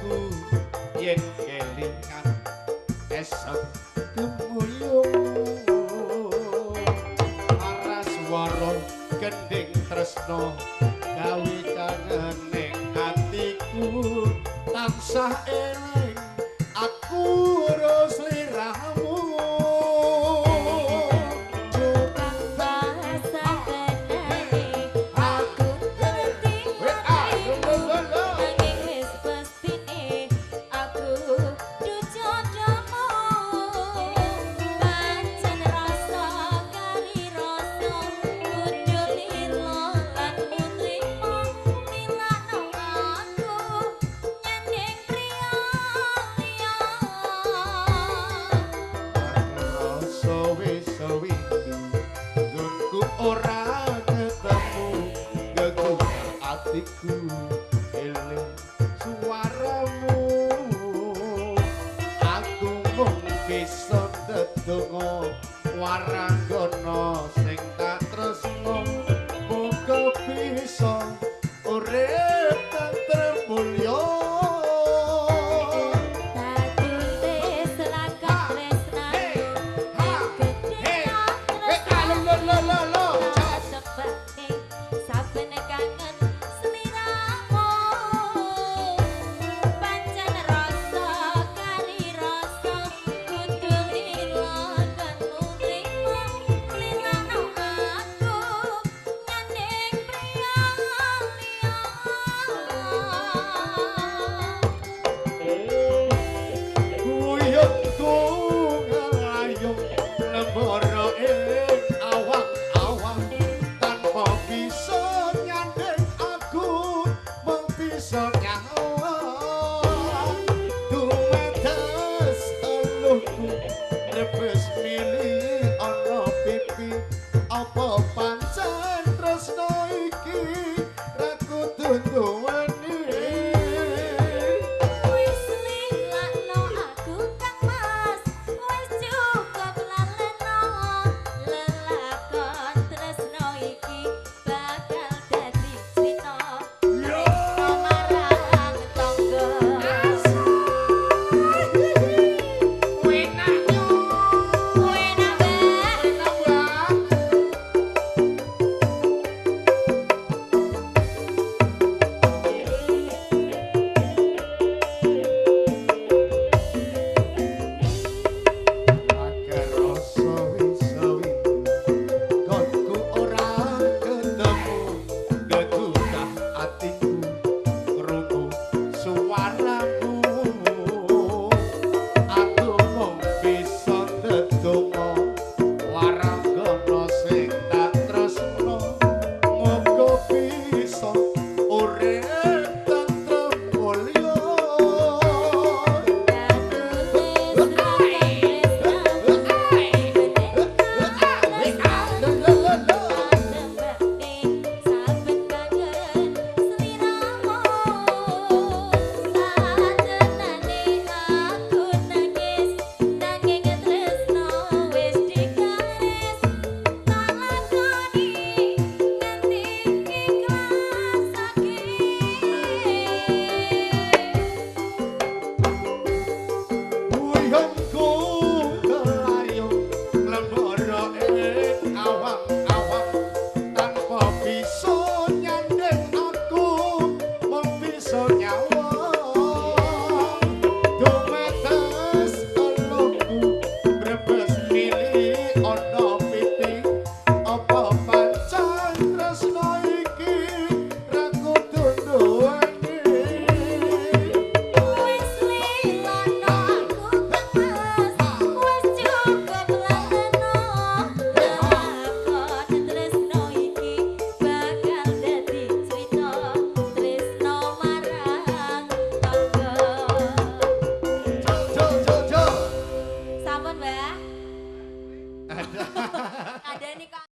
atiku yen kelingan esok gemuyung aras swara gending tresno gawe kangen ning atiku tansah eling aku ro sliramu. Ora ketemu geguh atiku eling suaramu aku mung bisa ndedonga waranggana sing tak tresno muga bisa urip tentrem mulya. Apa pancen tresno iki ra kudu duweni wis lilakno aku Kang Mas wis cukup laleno lelakon tresno iki bakal dadi crita tresno marang tangga. Enak yo, enak Mbak, enak Mbak. Ada nih Kak.